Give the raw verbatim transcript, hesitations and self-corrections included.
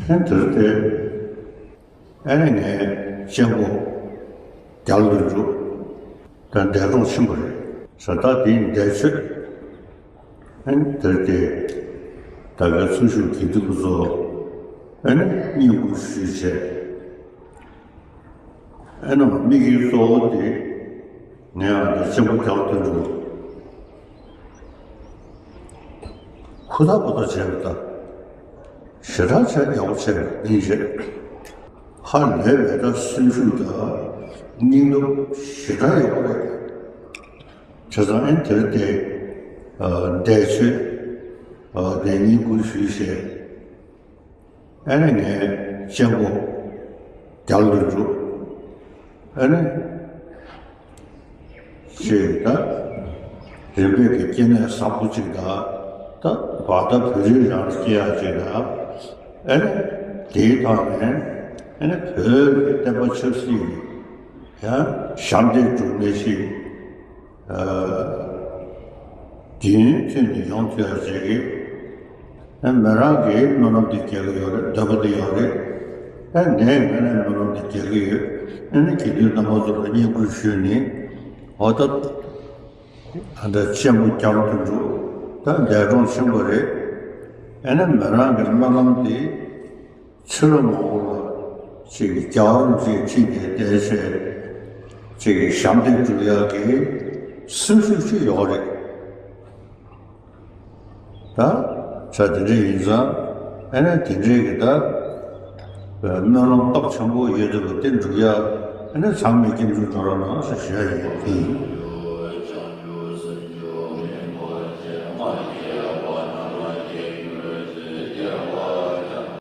ཐེངས་དེར་དེ། ཨ་ནི་ངས་གཅེན་པོ་རྒྱ་ལོ་འབྲུག་དང་འདས་གྲོངས་ཕྱིན་པ་རེད། ས་ད་དེའི་འདས་མཆོད། ཨ་ནི་དེར་དེ་ད་གའི་ཚུར་ཞུགས་དགེ་འདུན་པ་ཚོ་ཨ་ནི་བསྙེན་བཀུར་ཞུས་བྱས། ཨ་ནི་དམིགས་ཡུལ་གཙོ་བོ་དེ་ངས་ཨ་ནི་གཅེན་པོ་རྒྱ་ལོ་འབྲུག་ཧུར་ཐག་པ་ཐག་བྱས་པ་དང་། ཞེ་དྲག་བྱས་ཡག་པོ་བྱས་པ་ཡིན་ཞེས། ཧ་ལས་པའི་ད་སེམས་ཤུགས་དང་སྙིང་སྟོབས་ཞེ་དྲག་ཡོད་པ་རེད། བྱས་ཙང་ཨེ་དེར་དེ་འདས་མཆོད་དེ་བསྙེན་བཀུར་ཞུས་བྱས། ཨ་ནི་ངས་གཅེན་པོ་རྒྱ་ལོ་འབྲུག་ཨ་ནི་ཅེས་ད་རིམ་པས་ཀྱི་སྐྱེ་གནས་བཟང་པོ་ཅིག་དང་། ད་བར་ད་བོད་རིགས་རང་སྐྱེ་ཡག་ཅིག་དང་། ཨ་ནི་དེའི་ཐོག་ནས་ཨ་ནི་བོད་ཀྱི་བསྟན་པ་ཆབ་སྲིད་ཡང་ཞབས་འདེགས་སྒྲུབ་མཁན་ཞིག་རྒྱུན་མཐུད་ནས་ཡོང་ཐུབ་ཡག་ཅིག་གི། ཨ་མི་རང་གིས་སྨོན་ལམ་དེ་རྒྱག་གི་ཡོད་རེད། འདོད་པ་དེ་ཡོད་རེད། ཨ་ངས་ངས་ནས་སྨོན་ལམ་དེ་རྒྱག་གི་ཡོད། ཨ་ནི་དགེ་འདུན་རྣམ་པ་ཚོ་ལ་བསྙེན་བཀུར་ཞུས་ནས། འོ་ད་ཨ་ད་གཅེན་པོ་རྒྱ་ལོ་འབྲུག་ད་འདས་གྲོངས་ཕྱིན་པ་རེད། ཨ་ནི་མི་རང་གི་སྨོན་ལམ་དེ་ཕྱི་ལོ་མང་པོ་ལ་ཅིག་རྒྱལ་བ་རིན་པོ་ཆེའི་ཁྲི་ནས་བསྡད་བྱས་ཅིག་ཞབས་འདེགས་སྒྲུབ་ཡག་གི་སེམས་ཤུགས་ཅིག་ཡོད་རེད། ད་ཆ་དེ་འདྲ་ཡིན་ཙང་། ཨ་ནི་དེ་འདྲའི་གི་ད་སྨོན་ལམ་སྟོབས་ཆེན་པོ་ཡོད་དུས་དེ་འགྲུབ་ཡག་ཨ་ནི་ཚང་མས་སྐྱབས་འཇུག་འགྲོ་རོགས་གནང་ཟེར་ཞུ་ཡག་ཡིན། དེ་ཡིན།